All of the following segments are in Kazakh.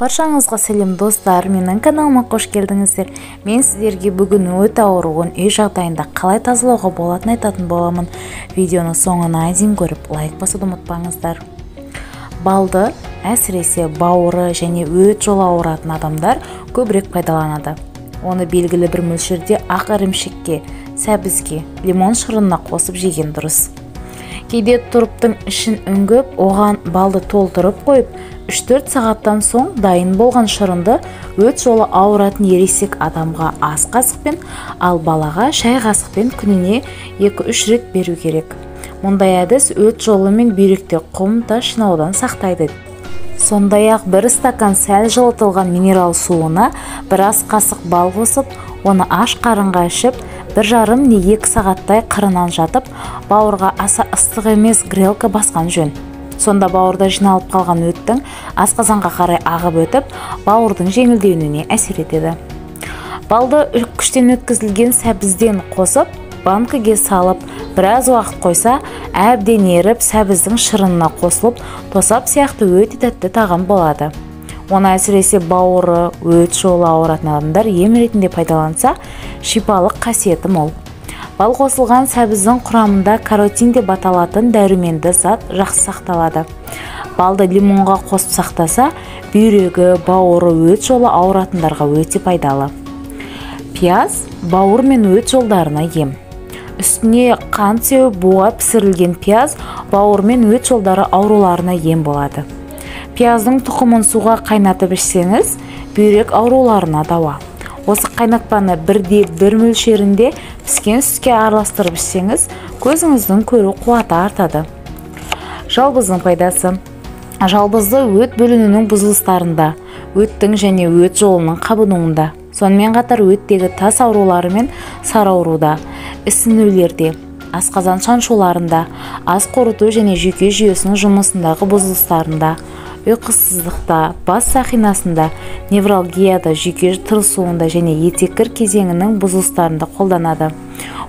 Баршаңызға сәлем достар, менің каналыма қош келдіңіздер. Мен сіздерге бүгін өт ауруын үй жағдайында қалай тазалауға болатынын айтатын боламын. Видеоны соңына дейін көріп, лайк басуды ұмытпаңыздар. Балды әсіресе бауыры және өт жолы ауыратын адамдар көбірек пайдаланады. Оны белгілі бір мөлшерде ақ ірімшікке, сәбізге, лимон шырынына қосып жеген дұрыс. Кейде тұрыптың ішін үңгіп, оған балды толтырып қойып, 3-4 сағаттан соң дайын болған шырынды өт жолы ауыратын ересек адамға ас қасықпен, ал балаға шай қасықпен күніне 2-3 рет беру керек. Мұндай әдіс өт жолы мен бүйректе құм тас жинаудан сақтайды. Сондай-ақ бір стакан сәл жылытылған минерал суына бір ас қасық бал қосып, оны аш қарынға ішіп, 1,5 не 2 сағаттай қырынан жатып, бауырға аса ыстық емес грелка басқан жөн. Сонда бауырда жиналып қалған өттің асқазанға қарай ағып өтіп, бауырдың жеңілдеуіне әсер етеді. Балды күштен өткізілген сәбізден қосып, банкіге салып, біраз уақыт қойса, әбден еріп, сәбіздің шырынына қосылып, тосап сияқты өте тәтті тағам болады. Оны әсіресе бауыры, өт жолы ауыратын адамдар ем ретінде пайдаланса, шипалық қасиеті мол. Бал қосылған сәбіздің құрамында каротин деп аталатын дәруменді зат жақсы сақталады. Балды лимонға қосып сақтаса, бүйрегі, бауыры, өт жолы ауыратындарға өте пайдалы. Пияз бауыр мен өт жолдарына ем. Үстіне қант сеуіп буға пісірілген пияз бауыр мен өт жолдары ауруларына ем болады. Пияздың тұқымын суға қайнатып ішсеңіз, бүйрек ауруларына дауа. Осы қайнатпаны 1,1 мөлшерінде піскен сүтке араластырып ішсеңіз, көзіңіздің көру қуаты артады. Жалбыздың пайдасы. Жалбызды өт бөлінуінің бұзылыстарында, өттің және өт жолының қабынуында, сонымен қатар өттегі тас аурулары мен сары ауруда, ісінулерде, асқазан шаншуларында, ас қорыту және жүйке жүйесінің жұмысындағы бұзылыстарында, ұйқысыздықта, бас сақинасында, невралгияда, жүйке тырысуында және етеккір кезеңінің бұзылыстарында қолданады.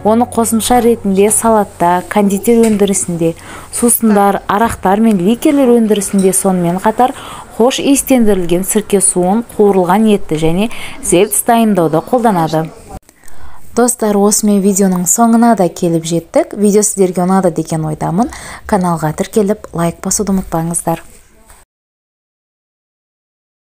Оны қосымша ретінде салатта, кондитер өндірісінде, сусындар, арақтар мен ликерлер өндірісінде, сонымен қатар хош иістендірілген сірке суын, қуырылған етті және зельц дайындауда қолданады. Достар, осымен видеоның соңына да келіп жеттік. Видео сіздерге ұнады деген ойдамын. Каналға тіркеліп, лайк басуды ұмытпаңыздар.